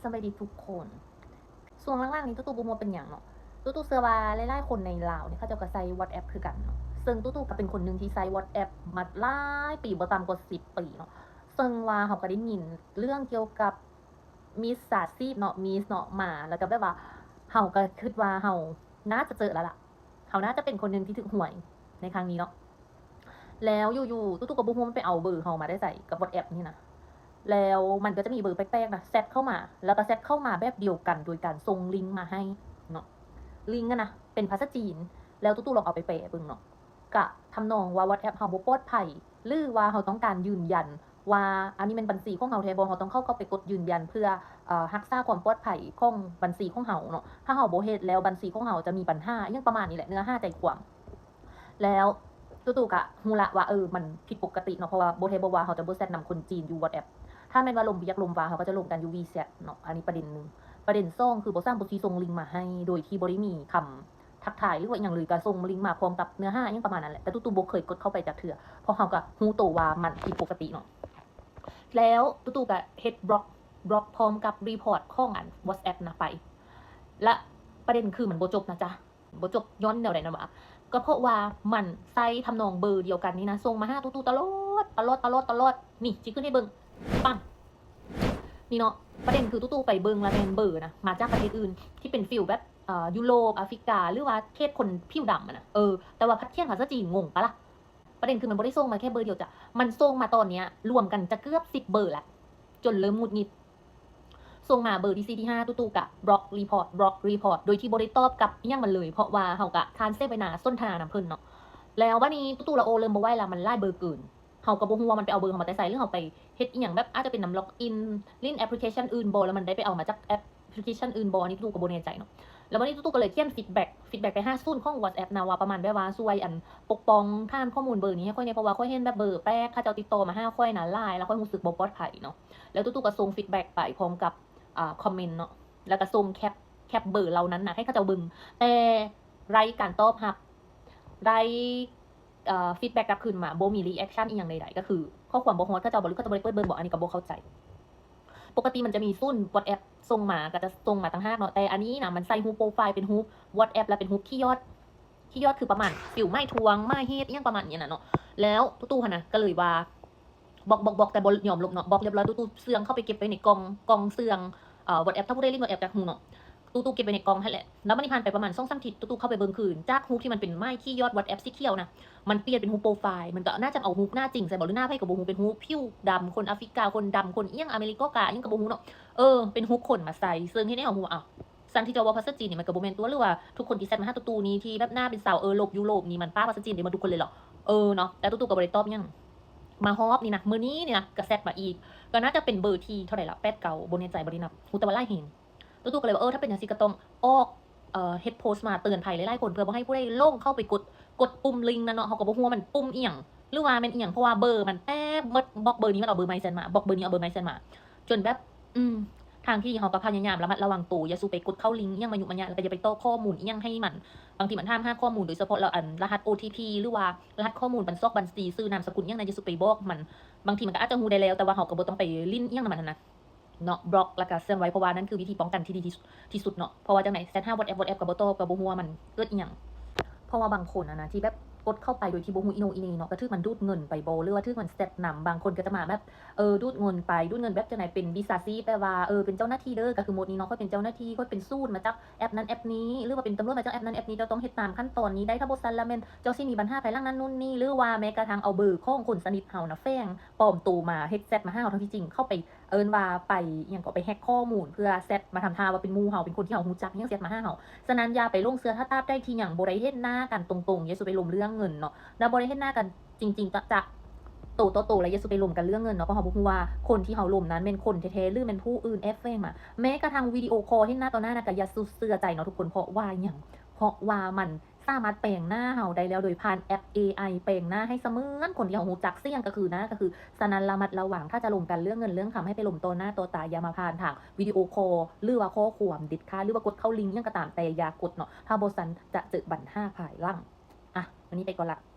ສະບາຍດີທຸກຄົນ. ຊ່ວງຫຼັງໆນີ້ ຕູ້ຕູ້ບໍ່ຮູ້ວ່າເປັນຫຍັງເນາະ, ຕູ້ຕູ້ເຊື່ອວ່າຫຼາຍໆຄົນໃນລາວນີ້ ເຂົາເຈົ້າກໍໃຊ້ WhatsApp ຄືກັນເນາະ, ເຊິ່ງຕູ້ຕູ້ກໍເປັນຄົນໜຶ່ງທີ່ໃຊ້ WhatsApp ມາຫຼາຍປີ ບໍ່ຕ່ຳກວ່າສິບປີເນາະ, ເຊິ່ງວ່າເຮົາກໍໄດ້ຍິນເລື່ອງກ່ຽວກັບມິດສາຊີບເນາະ ມິດເນາະ ມາ ແລ້ວກໍແບບວ່າ ເຮົາກໍຄິດວ່າເຮົາໜ້າຈະເຈີແລ້ວລະ, ເຮົາໜ້າຈະເປັນຄົນໜຶ່ງທີ່ຖືກຫວຍໃນຄັ້ງນີ້ເນາະ. ແລ້ວຢູ່ໆ ຕູ້ຕູ້ກໍບໍ່ຮູ້ມັນໄປເອົາເບີເຮົາມາແຕ່ໃສກັບ WhatsApp ນີ້ນະ, ແລ້ວມັນກໍຈະມີເບີແປກໆນະ ແຊັດເຂົ້າມາ ແລ້ວກໍແຊັດເຂົ້າມາແບບດຽວກັນ ໂດຍການສົ່ງລິງມາໃຫ້ເນາະ, ລິງຫັ້ນນະເປັນພາສາຈີນ, ແລ້ວຕູ້ຕູ້ລອງເອົາໄປແປເບິ່ງເນາະ, ກະທຳນອງວ່າ WhatsApp ເຮົາບໍ່ປອດໄພ ຫຼືວ່າເຮົາຕ້ອງການຢືນຢັນວ່າອັນນີ້ແມ່ນບັນຊີຂອງເຮົາແທ້ບໍ່, ເຮົາຕ້ອງເຂົ້າ ເຂົ້າໄປກົດຢືນຢັນເພື່ອ ເອີ ຮັກສາຄວາມປອດໄພຂອງບັນຊີຂອງເຮົາເນາະ, ຖ້າເຮົາບໍ່ເຮັດແລ້ວບັນຊີຂອງເຮົາຈະມີບັນຫາ ອີ່ຫຍັງປະມານນີ້ແຫຼະ ເນື້ອຫາໃຈຄວາມ. ແລ້ວຕູ້ຕູ້ກະຮູ້ລະວ່າ ເອີ ມັນຜິດປົກກະຕິເນາະ, ເພາະວ່າບໍ່ແທ້ບໍ່ວ່າເຮົາຈະບໍ່ແຊັດນຳຄົນຈີນຢູ່ WhatsApp, ຖ້າແມ່ນວ່າລົມວຽກລົມວາ ເຮົາກໍຈະລົມກັນຢູ່ WeChat ເນາະ, ອັນນີ້ປະເດັນໜຶ່ງ. ປະເດັນສອງ ຄືບໍ່ສ້າງບໍ່ຊີ້ສົ່ງລິງມາໃຫ້ ໂດຍທີ່ບໍ່ໄດ້ມີຄຳທັກທາຍ ຫຼືວ່າອີ່ຫຍັງເລີຍ, ກໍສົ່ງລິງມາພ້ອມກັບເນື້ອຫາອີ່ຫຍັງປະມານນັ້ນແຫຼະ, ແຕ່ຕູ້ຕູ້ບໍ່ເຄີຍກົດເຂົ້າໄປຈັກເທື່ອ ເພາະເຮົາກໍຮູ້ໂຕວ່າມັນຜິດປົກກະຕິເນາະ. ແລ້ວຕູ້ຕູ້ກໍເຮັດບລັອກ ບລັອກພ້ອມກັບຣີພອດຂອງອັນ WhatsApp ນະໄປ, ແລະປະເດັນຄືມັນບໍ່ຈົບນະຈ໊ະ. ບໍ່ຈົບຍ້ອນແນວໃດນະຫວາ? ກໍເພາະວ່າມັນໃຊ້ທຳນອງເບີດຽວກັນນີ້ນະ ສົ່ງມາຫາຕູ້ຕູ້ຕະຫຼອດ ຕະຫຼອດ ຕະຫຼອດ ຕະຫຼອດ. ນີ້ ຊິຂຶ້ນໃຫ້ເບິ່ງ ປັ້ງ ນີ້ເນາະ. ປະເດັນຄືຕູ້ຕູ້ໄປເບິ່ງລະແມ່ນເບີນະ ມາຈາກປະເທດອື່ນ ທີ່ເປັນຟີລແບບ ເອີ ຢູໂຣບ ອາຟຣິກາ ຫຼືວ່າເຂດຄົນຜິວດຳຫັ້ນນະ, ເອີ ແຕ່ວ່າພັດຂຽນພາສາຈີນ. ງົງປະລະ? ປະເດັນຄືມັນບໍ່ໄດ້ສົ່ງມາແຄ່ເບີດຽວຈ້ະ, ມັນສົ່ງມາຕອນເນີ້ຍລວມກັນຈະເກືອບສິບເບີແລ້ວ, ຈົນເລີ່ມຫງຸດຫງິດ. ສົ່ງມາເບີທີສີ່ ທີຫ້າ ຕູ້ຕູ້ກະບລັອກ ຣີພອດ ບລັອກ ຣີພອດ ໂດຍທີ່ບໍ່ໄດ້ຕອບກັບອີ່ຫຍັງມັນເລີຍ, ເພາະວ່າເຮົາກະຄານເສວະນາສົນທະນານຳເພິ່ນເນາະ. ແລ້ວບາດນີ້ຕູ້ຕູ້ລະໂອ້ເລີ່ມບໍ່ໄຫວລະ, ມັນຫຼາຍເບີເກີນ. ເຮົາກໍບໍ່ຮູ້ວ່າມັນໄປເອົາເບີເຮົາມາແຕ່ໃສ ຫຼືເຮົາໄປເຮັດອີ່ຫຍັງ ແບບອາດຈະເປັນນຳລັອກອິນ ຫຼິ້ນແອັບພລິເຄຊັນອື່ນບໍ່ ແລ້ວມັນໄດ້ໄປເອົາມາຈາກແອັບພລິເຄຊັນອື່ນບໍ່, ອັນນີ້ຕູ້ຕູ້ກໍບໍ່ແນ່ໃຈເນາະ. ແລ້ວບາດນີ້ຕູ້ຕູ້ກໍເລີຍຂຽນຟີດແບັກ ຟີດແບັກໄປຫາສູນຂອງ WhatsApp ນະ ວ່າປະມານແບບວ່າ ຊ່ວຍອັນປົກປ້ອງຖານຂໍ້ມູນເບີນີ້ໃຫ້ຂ້ອຍແດ່ ເພາະວ່າຂ້ອຍເຫັນແບບເບີແປກ ເຂົາເຈົ້າຕິດຕໍ່ມາຫາຂ້ອຍນະຫຼາຍ ແລ້ວຂ້ອຍຮູ້ສຶກບໍ່ປອດໄພເນາະ. ແລ້ວຕູ້ຕູ້ກໍສົ່ງຟີດແບັກໄປພ້ອມກັບ ອ່າ ຄອມເມັນເນາະ, ແລ້ວກໍສົ່ງແຄັບ ແຄັບເບີເຫຼົ່ານັ້ນນະໃຫ້ເຂົາເຈົ້າເບິ່ງ, ແຕ່ໄຮ້ການຕອບຮັບ ໄດ້ ເອີ ຟີດແບັກກັບຄືນມາ, ບໍ່ມີຣີແອັກຊັນອີ່ຫຍັງໃດໆ, ກໍຄືຂໍ້ຄວາມບໍ່ຮອດເຂົາເຈົ້າບໍ່ ຫຼືເຂົາເຈົ້າບໍ່ໄດ້ເປີດເບິ່ງບໍ່, ອັນນີ້ກໍບໍ່ເຂົ້າໃຈ. ປົກກະຕິມັນຈະມີສູນ WhatsApp ສົ່ງມາ ກໍຈະສົ່ງມາຕ່າງຫາກເນາະ, ແຕ່ອັນນີ້ນະ ມັນໃສ່ຮູບໂປຣໄຟລ໌ ເປັນຮູບ WhatsApp ແລ້ວເປັນຮູບຂີ້ຍອດ ຂີ້ຍອດຄືປະມານຟີລໝາຍທວງ ໝາຍເຫດ ອີ່ຫຍັງປະມານນີ້ນະເນາະ. ແລ້ວຕູ້ຕູ້ຫັ້ນນະ ກໍເລີຍວ່າ ບລັອກ ບລັອກ ບລັອກ ແຕ່ບໍ່ຍອມລົບເນາະ, ບລັອກລຽບຮ້ອຍ ຕູ້ຕູ້ເຊື່ອງເຂົ້າໄປເກັບໄວ້ໃນກ່ອງ ກ່ອງເຊື່ອງ ເອີ WhatsApp ຖ້າຜູ້ໃດຫຼິ້ນ WhatsApp ຈະຮູ້ເນາະ. ຕູ້ຕູ້ເກັບໄວ້ໃນກ່ອງຫັ້ນແຫຼະ, ແລ້ວບາດນີ້ຜ່ານໄປປະມານສອງສາມທິດ ຕູ້ຕູ້ເຂົ້າໄປເບິ່ງຄືນ ຈາກຮູບທີ່ມັນເປັນໝາຍຂີ້ຍອດ WhatsApp ສີຂຽວນະ ມັນປ່ຽນເປັນຮູບໂປຣໄຟລ໌, ມັນກໍໜ້າຈະເອົາຮູບໜ້າຈິງໃສ່ບໍ ຫຼືໜ້າໃຜກໍບໍ່ຮູ້, ເປັນຮູບຜິວດຳ ຄົນອາຟຣິກາ ຄົນດຳ ຄົນອີ່ຫຍັງ ອາເມລິກາ ອີ່ຫຍັງກໍບໍ່ຮູ້ເນາະ. ເອີ ເປັນຮູບຄົນມາໃສ່ ເຊິ່ງເຮັດໃຫ້ເຮົາຮູ້ວ່າ ອ້າວ ຊັ້ນທີ່ເຈົ້າເວົ້າພາສາຈີນນີ້ມັນກໍບໍ່ແມ່ນຕົວະ ຫຼືວ່າທຸກຄົນທີ່ແຊັດມາຫາຕູ້ຕູ້ນີ້ ທີ່ແບບໜ້າເປັນສາວເອີຣົບ ຢູໂຣບນີ້ ມັນປ້າພາສາຈີນເດ້ໝົດທຸກຄົນເລີຍເນາະ. ເອີເນາະ, ແຕ່ຕູ້ຕູ້ກໍບໍ່ໄດ້ຕອບຫຍັງ. ມາຮອບນີ້ນະ ມື້ນີ້ນີ້ນະ ກໍແຊັດມາອີກ, ກໍໜ້າຈະເປັນເບີທີເທົ່າໃດລະ ແປດເກົ້າ ບໍ່ແນ່ໃຈ ບໍ່ໄດ້ນັບ, ຮູ້ແຕ່ວ່າຫຼາຍແຮງ. ຕູ້ຕູ້ກໍເລີຍວ່າ ເອີ ຖ້າເປັນຈັ່ງຊີ້ກໍຕ້ອງອອກ ເຮັດໂພສມາເຕືອນໄພຫຼາຍໆຄົນ ເພື່ອບໍ່ໃຫ້ຜູ້ໃດຫຼົງເຂົ້າໄປກົດ ກົດປຸ່ມລິງນັ້ນເນາະ. ເຮົາກໍບໍ່ຮູ້ວ່າມັນປຸ່ມອີ່ຫຍັງ ຫຼືວ່າແມ່ນອີ່ຫຍັງ ເພາະວ່າເບີມັນແປກໝົດ, ບລັອກເບີນີ້ມັນເອົາເບີໃໝ່ແຊັດມາ ບລັອກເບີນີ້ເອົາເບີໃໝ່ແຊັດມາ ຈົນແບບ ອືມ ທາງທີ່ເຮົາກໍພະຍາຍາມລະມັດລະວັງໂຕ, ຢ່າສູ່ໄປກົດເຂົ້າລິງອີ່ຫຍັງມາຍຸມາຍະ ແລ້ວກໍຢ່າໄປຕໍ່ຂໍ້ມູນອີ່ຫຍັງໃຫ້ມັນ. ບາງທີມັນຖາມຫາຂໍ້ມູນ ໂດຍສະເພາະແລ້ວ ອັນ ລະຫັດ ໂອທີພີ ຫຼືວ່າລະຫັດຂໍ້ມູນບັນຊອກບັນຊີ ຊື່ນາມສະກຸນອີ່ຫຍັງນະ ຢ່າສູ່ໄປບອກມັນ. ບາງທີມັນກໍອາດຈະຮູ້ໄດ້ແລ້ວ ແຕ່ວ່າເຮົາກໍບໍ່ຕ້ອງໄປຫຼິ້ນອີ່ຫຍັງນຳມັນຫັ້ນນະ ເນາະ, ບລັອກ ແລ້ວກໍເຊື່ອງໄວ້ ເພາະວ່ານັ້ນຄືວິທີປ້ອງກັນທີ່ດີທີ່ສຸດ ທີ່ສຸດເນາະ. ເພາະວ່າຈັ່ງໃດ ແຊັດຫາ WhatsApp WhatsApp ກໍບໍ່ຕອບ ກໍບໍ່ຮູ້ວ່າມັນເກີດອີ່ຫຍັງ. ເພາະວ່າບາງຄົນຫັ້ນນະ ທີ່ແບບກົດເຂົ້າໄປໂດຍທີ່ບໍ່ຮູ້ອີ່ໂໜ່ອີ່ເໜ່ເນາະ ກໍຖືກມັນດູດເງິນໄປບໍ ຫຼືວ່າຖືກມັນແຊັດນຳ. ບາງຄົນກໍຈະມາແບບ ເອີ ດູດເງິນໄປ ດູດເງິນແບບຈັ່ງໃດ ເປັນມິດສາຊີບ ແປວ່າ ເອີ ເປັນເຈົ້າໜ້າທີ່ເດີ ກໍຄືໝົດນີ້ເນາະ, ຂ້ອຍເປັນເຈົ້າໜ້າທີ່ ຂ້ອຍເປັນສູນມາຈາກແອັບນັ້ນແອັບນີ້ ຫຼືວ່າເປັນຕຳຫຼວດມາຈາກແອັບນັ້ນແອັບນີ້ ເຈົ້າຕ້ອງເຮັດຕາມຂັ້ນຕອນນີ້ໄດ້ ຖ້າບໍ່ຊັ້ນລະແມ່ນເຈົ້າຊິມີບັນຫາພາຍຫຼັງນັ້ນໂນ່ນນີ້ ຫຼືວ່າແມ້ກະທັ່ງເອົາເບີຂອງຄົນສະໜິດເຮົານະ ແຝງປອມໂຕມາເຮັດແຊັດມາຫາເຮົາ ທັງທີ່ຈິງເຂົາໄປ ເອີ້ນວ່າໄປ ຫຍັງເກາະ ໄປແຮັກຂໍ້ມູນ ເພື່ອແຊັດມາທຳທ່າວ່າເປັນໝູ່ເຮົາ ເປັນຄົນທີ່ເຮົາຮູ້ຈັກ ຫຍັງແຊັດມາຫາເຮົາ. ສະນັ້ນ ຢ່າໄປຫຼົງເຊື່ອຖ້າຕາບໃດທີ່ຍັງບໍ່ໄດ້ເຫັນໜ້າກັນຕົງໆ, ຢ່າສູ່ໄປລົມເລື່ອງເງິນເນາະ, ແລ້ວບໍ່ໄດ້ເຫັນໜ້າກັນຈິງໆຈະໆ ໂຕຕໍ່ໂຕ ແລະ ຢ່າສູ່ໄປລົມກັນເລື່ອງເງິນເນາະ, ເພາະເຮົາບໍ່ຮູ້ວ່າຄົນທີ່ເຮົາລົມນັ້ນແມ່ນຄົນແທ້ໆ ຫຼືແມ່ນຜູ້ອື່ນແອບແຝງມາ. ແມ້ກະທັ່ງວິດີໂອຄໍເຫັນໜ້າຕໍ່ໜ້ານະ ກະຢ່າສູ່ເຊື່ອໃຈເນາະທຸກຄົນ. ເພາະວ່າຫຍັງ? ເພາະວ່າມັນ ສາມາດແປງໜ້າເຮົາໄດ້ແລ້ວ ໂດຍຜ່ານແອັບເອໄອແປງໜ້າໃຫ້ສະເໝືອນຄົນທີ່ເຮົາຮູ້ຈັກ, ສຽງກໍຄືໜ້າກໍຄື. ສະນັ້ນ ລະມັດລະວັງ ຖ້າຈະລົມກັນເລື່ອງເງິນເລື່ອງຄຳ ໃຫ້ໄປລົມຕໍ່ໜ້າຕໍ່ຕາ, ຢ່າມາຜ່ານທາງວິດີໂອຄໍ ຫຼືວ່າຂໍ້ຄວາມເດັດຂາດ ຫຼືວ່າກົດເຂົ້າລິງຫຍັງກໍຕາມແຕ່ ຢ່າກົດເນາະ, ຖ້າບໍ່ຊັ້ນຈະເຈີບັນຫາພາຍຫຼັງ. ອ່ະ ມື້ນີ້ໄປກ່ອນລະ.